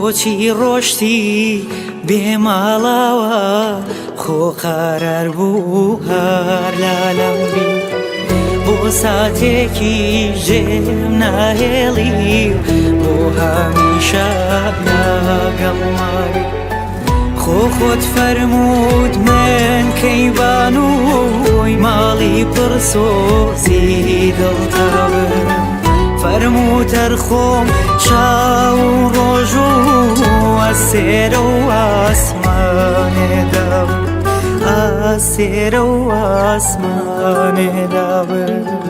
بۆچی ڕۆشتی بێ ماڵاوە خۆ قەرار بوو هەر لالام بی بۆ ساتێکی ژێم ناهێڵی بۆ هەمیشە لەگەڵمانی خۆ خۆت فەرمووت من کەیبانووی ماڵی پڕ سۆزی دڵتابم فەرموو خۆم شاو و ڕۆژ و ئەسێرە و ئاسمانێ دابم ئاسێرە و ئاسمانێ دابم.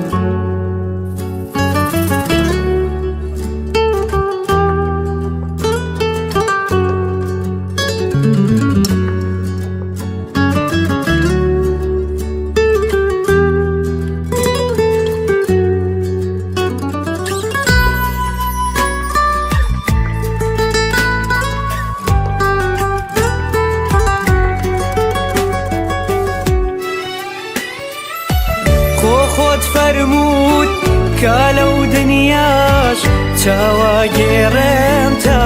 خۆ خۆت فەرمووت کە لەو دنیاش چاوە گێڕێم تا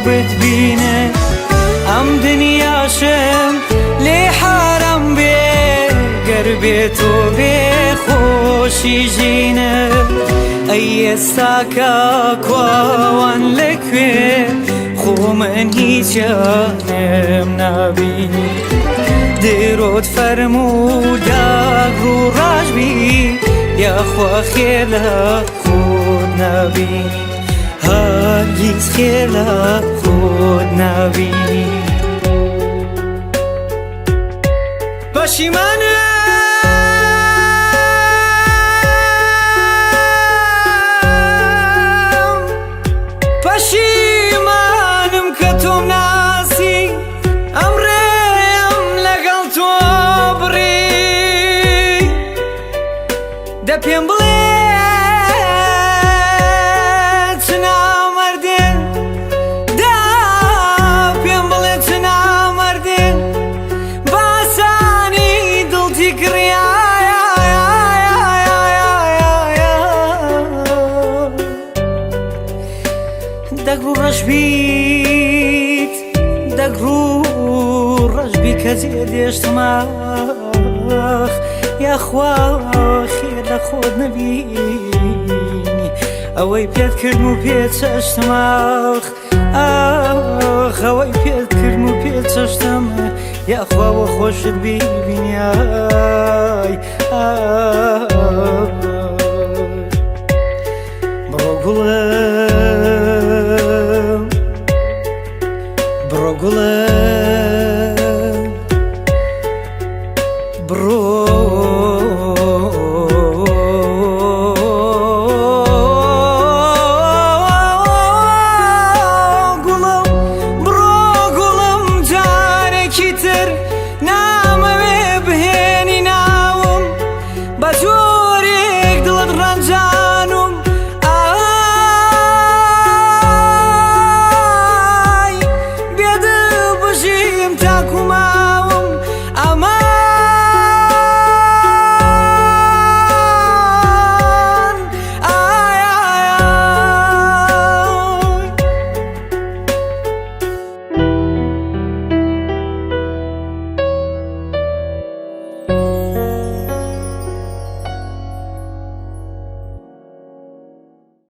بتبینێ ئەم دنیاشم لێ حارەم بێ گەر بێ تۆ بێ خۆشی ژینە ئەی ئێستاکە کواوان لەکوێ خۆ من هیچیانم نابینی درۆت فەرموو داغ و ڕاش بی یاخوا خێر لە خۆت نابینی هەرگیز خێر لە خۆت نابینی پەشیمانم پەشیمانم کە تۆم ناسی ئەم ڕێم لەگەڵ تۆ بڕی دە پێم بڵێ چ نامەردێن دا پێم بڵێ چ نامەردێن باسانی دڵتی کڕیا دەگڕ ڕەش بیت دەگڕ ڕەش بی کە جێ دێشتماخ یاخوا خێر لە خۆت نەبینی ئەوەی پێت کردم و پێ چەشتماخ ئاخ ئەوەی پێت کردم و پێ چەشتم یاخواوە خۆشت بیبینیای بڕۆ گوڵم بڕۆ گوڵم بڕۆ.